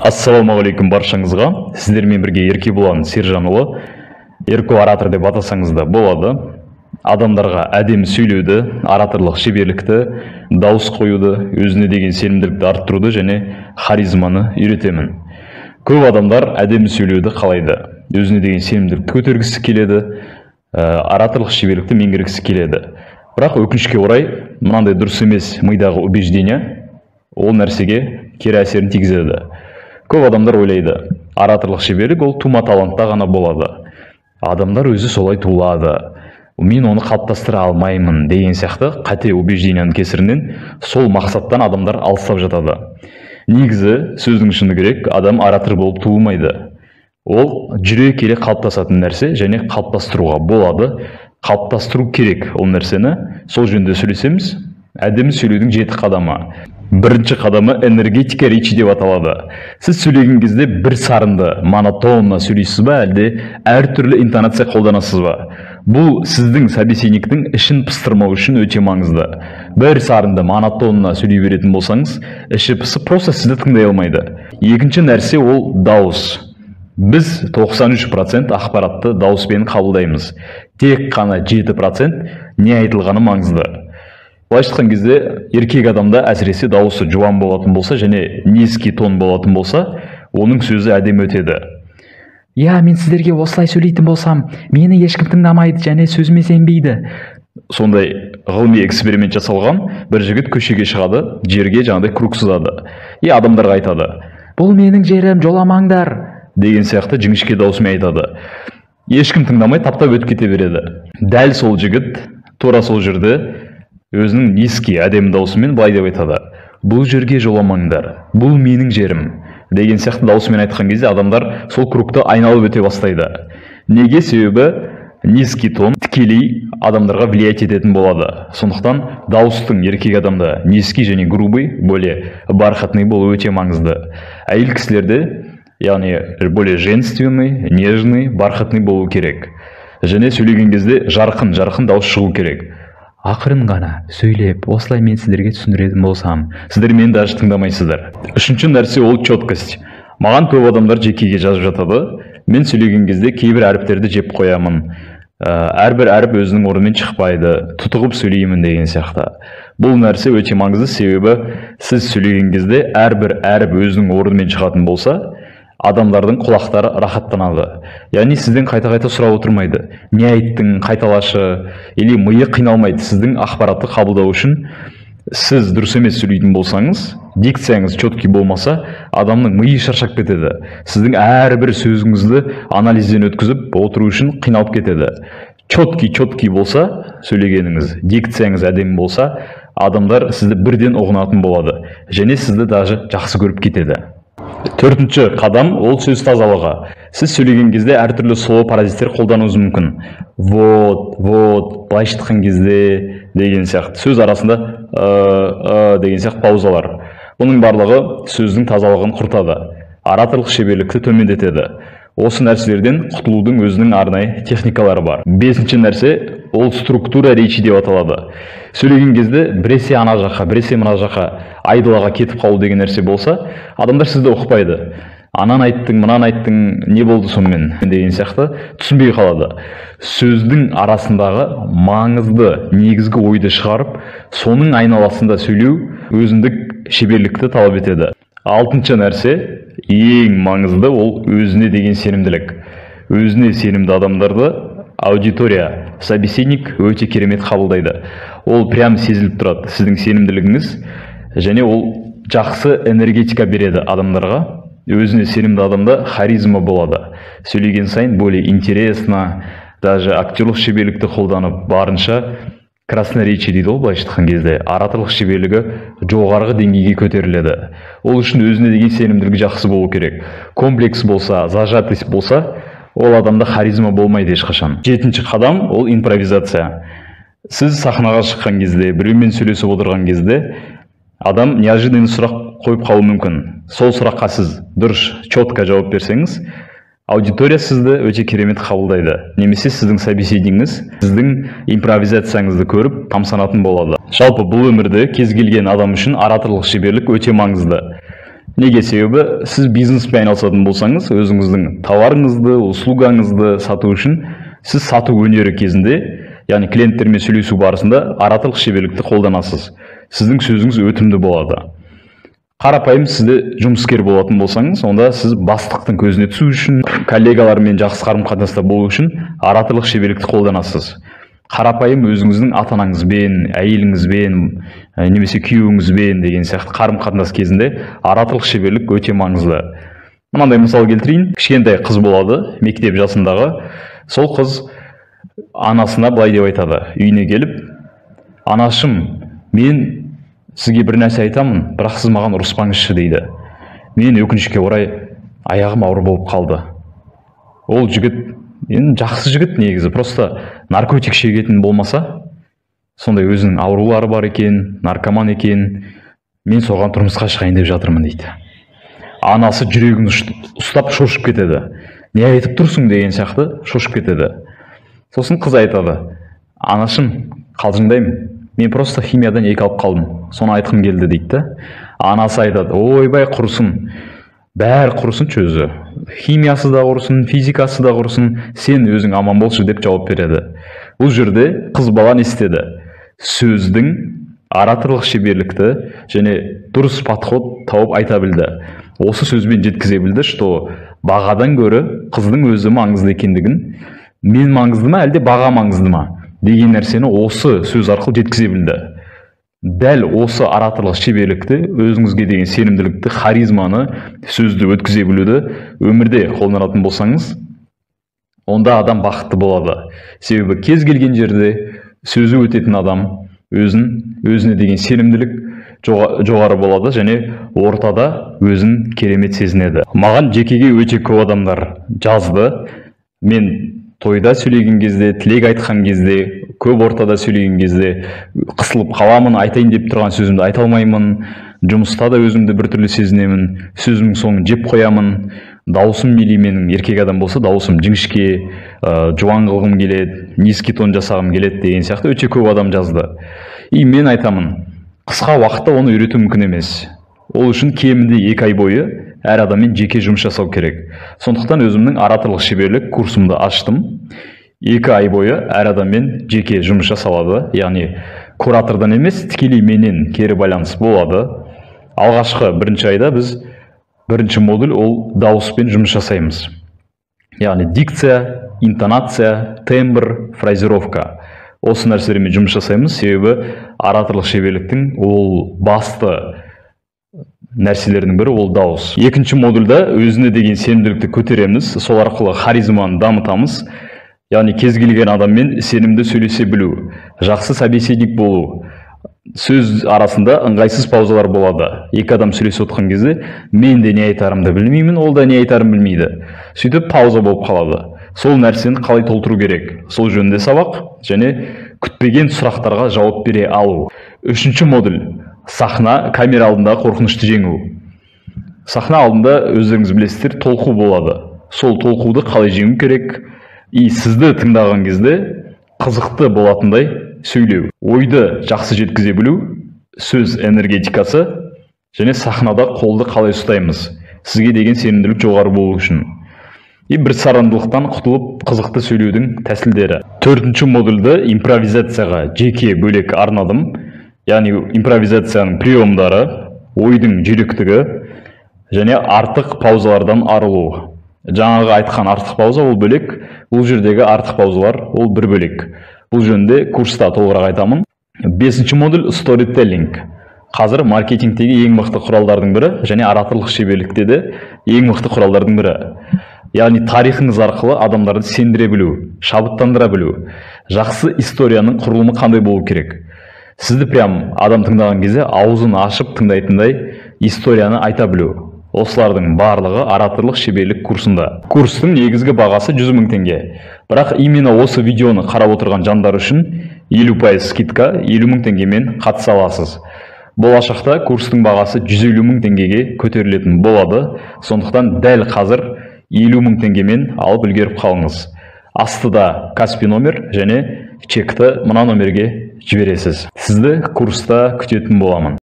Ассалаумағалейкум баршаңызға. Сіздермен бірге Еркебұлан Сержанұлы. Ерко оратор деп атасаңыз да болады. Адамдарға әдемі сөйлеуді, ораторлық шеберлікті, дауыс қоюды, өзіне деген сенімділікті арттыруды және харизманы үйретемін. Көп адамдар әдемі сөйлеуді қалайды. Өзіне деген сенімділікті көтергісі келеді, ораторлық шеберлікті меңгергісі келеді. Бірақ өкінішке орай, мынандай дұрыс емес мидағы убеждение ол нәрсеге кері әсерін тигізеді. Көп адамдар ойлайды, ораторлық шеберлік ол тума талантта ғана болады. Адамдар өзі солай туылады. Мен оны қалыптастыра алмаймын деген сияқты қате убеждениенің кесірінен сол мақсаттан адамдар алыстап жатады. Негізі, сөздің шыны керек, адам оратор болып туылмайды. Ол жүре келе қалыптасатын нәрсе және қалыптастыруға болады. Қалыптастыру керек ол нәрсені. Сол жөнінде сөйлесеміз. Әдемі сөйлеудің 7 қадамы. Бірінші қадамы энергетика речи деп аталады. Сіз сөйлеген кезде бір сарынды, монотонно сөйлейсіз ба, әлде әртүрлі интонация қолданасыз ба? Бұл сіздің собеседниктің ішін пыстырмау үшін өте маңызды. Бір сарынды, монотонно сөйлей беретін болсаңыз, іші пысып просто сізді тыңдай алмайды. Екінші нәрсе ол дауыс. Біз 93% ақпаратты дауыспен қабылдаймыз. Тек қана 7% не айтылғаны маңызды. Былайша айтқан кезде, еркек адамда әсіресе дауысы жуан болатын болса және низкий тон болатын болса, оның сөзі әдемі өтеді. Я, мен сіздерге осылай сөйлейтін болсам, мені ешкім тыңдамайды және сөзіме сенбейді. Сондай ғылыми эксперимент жасалған, бір жігіт көшеге шығады, жерге жаңағыдай круг сызады. И адамдарға айтады: Бұл менің жерім, жоламаңдар деген сияқты жіңішке дауысымен айтады. Ешкім тыңдамай таптап өтіп кете береді. Дәл сол жігіт тура сол жерде өзінің низкий әдемі даусымен былай деп айтады: Бұл жерге жоламаңдар, бұл менің жерім деген сияқты даусымен айтқан кезде адамдар сол кругты айналып өте бастайды. Неге? Себебі низкий тон тікелей адамдарға влиять ететін болады. Сондықтан дауыстың еркек адамда низкий және грубый, более бархатный болуы өте маңызды. Әйел кісілерде, яғни более женственный, нежный, бархатный болу керек. Және сөйлеген кезде жарқын-жарқын дауыс шығу керек. Ақырын ғана сөйлеп, осылай мен сіздерге түсіндіретін болсам, сіздер мені даже тыңдамайсыздар. Үшінші нәрсе ол четкость. Маған көп адамдар жекеге жазып жатады. Мен сөйлеген кезде кейбір әріптерді жеп қоямын. Әрбір әріп өзінің орнымен шықпайды, тұтығып сөйлеймін деген сияқты. Бұл нәрсе өте маңызды, себебі сіз сөйлеген кезде әрбір әріп өзінің орнымен шығатын болса, адамдардың құлақтары рахаттанады. Яғни сізден қайта-қайта сұрап отырмайды. Не айттың, қайталашы, или миы қиналмайды. Сіздің ақпаратты қабылдау үшін сіз дұрыс емес сөйлейтін болсаңыз, дикцияңыз четкий болмаса, адамның миы шаршап кетеді. Сіздің әрбір сөзіңізді анализден өткізіп отыру үшін қиналып кетеді. Четкий болса сөйлегеніңіз, дикцияңыз әдемі болса, адамдар сізді бірден ұғынатын болады және сізді даже жақсы көріп кетеді. Төртінші қадам ол сөз тазалығы. Сіз сөйлеген кезде әртүрлі слово паразиттер қолдануыңыз мүмкін. Вот, вот, былайша айтқан кезде деген сияқты. Сөз арасында деген сияқты паузалар. Бұның барлығы сөздің тазалығын құртады. Ораторлық шеберлікті төмендетеді. Осы нәрселерден құтылудың өзінің арнайы техникалары бар. Бесінші нәрсе ол структура речи деп аталады. Сөйлеген кезде біресе ана жаққа, біресе мына жаққа, айдалаға кетіп қалу деген нәрсе болса, адамдар сізді ұқпайды. Ананы айттың, мынаны айттың, не болды сонымен деген сияқты түсінбей қалады. Сөздің арасындағы маңызды негізгі ойды шығарып, соның айналасында сөйлеу өзіндік шеберлікті талап етеді. Алтыншы нәрсе, ең маңызды ол өзіне деген сенімділік. Өзіне сенімді адамдарды аудитория, собеседник өте керемет қабылдайды. Ол прям сезіліп тұрады, сіздің сенімділігіңіз, және ол жақсы энергетика береді адамдарға. Өзіне сенімді адамда харизма болады. Сөйлеген сайын более интересно, даже актерлық шеберлікті қолданып, барынша красноречие дейді ғой былайша айтқан кезде, ораторлық шеберлігі жоғарғы деңгейге көтеріледі. Ол үшін өзіне деген сенімділігі жақсы болу керек. Комплекс болса, зажатость болса, ол адамда харизма болмайды ешқашан. Жетінші қадам ол импровизация. Сіз сахнаға шыққан кезде, біреумен сөйлесіп отырған кезде адам неожиданный сұрақ қойып қалуы мүмкін. Сол сұраққа сіз дұрыс, четко жауап берсеңіз, аудитория сізді өте керемет қабылдайды. Немесе сіздің собеседнигіңіз сіздің импровизацияңызды көріп тамсанатын болады. Жалпы бұл өмірде кез келген адам үшін ораторлық шеберлік өте маңызды. Неге? Себебі сіз бизнеспен айналысатын болсаңыз, өзіңіздің товарыңызды, услугаңызды сату үшін сіз сату өнері кезінде, яғни клиенттермен сөйлесу барысында ораторлық шеберлікті қолданасыз. Сіздің сөзіңіз өтімді болады. Қарапайым сізде жұмыскер болатын болсаңыз, онда сіз бастықтың көзіне түсу үшін, коллегалармен жақсы қарым-қатынаста болу үшін ораторлық шеберлікті қолданасыз. Қарапайым өзіңіздің ата-анаңызбен, әйеліңізбен, немесе күйеуіңізбен деген сияқты қарым-қатынас кезінде ораторлық шеберлік өте маңызды. Мынандай мысал келтірейін. Кішкентай қыз болады, мектеп жасындағы. Сол қыз анасына былай деп айтады. Үйіне келіп, анашым, мен сізге бір нәрсе айтамын, бірақ сіз маған ұрыспаңызшы дейді. Мен өкінішке орай аяғым ауыр болып қалды. Ол жігіт енді жақсы жігіт негізі, просто наркотик шегетін болмаса, сондай өзінің аурулары бар екен, наркоман екен, мен соған тұрмысқа шығайын деп жатырмын дейді. Анасы жүрегін ұстап шошып кетеді. Не айтып тұрсың деген сияқты шошып кетеді. Сосын қыз айтады, анашым, қалжыңдаймын, мен просто химиядан 2 алып қалдым, соны айтқым келді дейді. Анасы айтады, ойбай құрысын, бәрі құрысыншы өзі, химиясы да құрысын, физикасы да құрысын, сен өзің аман болшы деп жауап береді. Бұл жерде қыз бала не істеді? Сөздің ораторлық шеберлікті және дұрыс подход тауып айта білді. Осы сөзбен жеткізе білді, что бағадан гөрі қыздың өзі маңызды екендігін, мен маңызды ма, әлде баға маңызды ма деген нәрсені осы сөз арқылы жеткізе білді. Дәл осы ораторлық шеберлікті, өзіңізге деген сенімділікті, харизманы, сөзді өткізе білуді өмірде қолданатын болсаңыз, онда адам бақытты болады. Себебі кез келген жерде сөзі өтетін адам өзіне деген сенімділік жоғары болады және ортада өзін керемет сезінеді. Маған жекеге өте көп адамдар жазды. Мен тойда сөйлеген кезде, тілек айтқан кезде, көп ортада сөйлеген кезде қысылып қаламын, айтайын деп тұрған сөзімді айта алмаймын, жұмыста да өзімді біртүрлі сезінемін, сөзімнің соңын жеп қоямын, дауысым мейлі менің еркек адам болса, дауысым жіңішке, жуан қылғым келеді, низкий тон жасағым келеді деген сияқты өте көп адам жазды. И мен айтамын, қысқа уақытта оны үйрету мүмкін емес. Ол үшін кемінде 2 ай бойы әр адаммен жеке жұмыс жасау керек. Сондықтан өзімнің ораторлық шеберлік курсымды аштым. 2 ай бойы әр адаммен жеке жұмыс жасалады. Яғни куратордан емес, тікелей менен кері байланыс болады. Алғашқы бірінші айда біз бірінші модуль ол дауыспен жұмыс жасаймыз. Яғни дикция, интонация, тембр, фразировка. Осы нәрселермен жұмыс жасаймыз, себебі ораторлық шеберліктің ол басты нәрселердің бірі ол дауыс. Екінші модульда өзіне деген сенімділікті көтереміз, сол арқылы харизманы дамытамыз. Яғни кез келген адаммен сенімді сөйлесе білу, жақсы собеседник болу. Сөз арасында ыңғайсыз паузалар болады. Екі адам сөйлесіп отқан кезде мен де не айтарымды білмеймін, ол да не айтарын білмейді. Сөйтіп пауза болып қалады. Сол нәрсені қалай толтыру керек? Сол жөнінде сабақ және күтпеген сұрақтарға жауап бере алу. Үшінші модуль сахна, камера алдында қорқынышты жеңу. Сахна алдында өздеріңіз білесіздер, толқу болады. Сол толқуды қалай жеңу керек? И сізді тыңдаған кезде қызықты болатындай сөйлеу, ойды жақсы жеткізе білу, сөз энергетикасы және сахнада қолды қалай ұстаймыз, сізге деген сенімділік жоғары болу үшін. И бір сарандылықтан құтылып қызықты сөйлеудің тәсілдері. Төртінші модульді импровизацияға жеке бөлек арнадым. Яғни импровизацияның приемдары, ойдың жүйріктігі және артық паузалардан арылу. Жаңағы айтқан артық пауза ол бөлек, бұл жердегі артық паузалар ол бір бөлек. Бұл жөнінде курста толығырақ айтамын. Бесінші модуль сторителлинг. Қазір маркетингтегі ең мықты құралдардың бірі және ораторлық шеберлікте де ең мықты құралдардың бірі. Яғни тарихыңыз арқылы адамдарды сендіре білу, шабыттандыра білу. Жақсы историяның құрылымы қандай болу керек? Сізді прям адам тыңдаған кезде аузын ашып тыңдайтындай историяны айта білу. Осылардың барлығы ораторлық шеберлік курсында. Курстың негізгі бағасы 100 000 теңге. Бірақ именно осы видеоны қарап отырған жандар үшін 50% скидка 50 000 теңгемен қатыса аласыз. Болашақта курстың бағасы 150 000 теңгеге көтерілетін болады. Сондықтан дәл қазір 50 000 теңгемен алып үлгеріп қалыңыз. Астыда Каспи номер және чекті мына номерге жібересіз. Сізді курста күтетін боламын.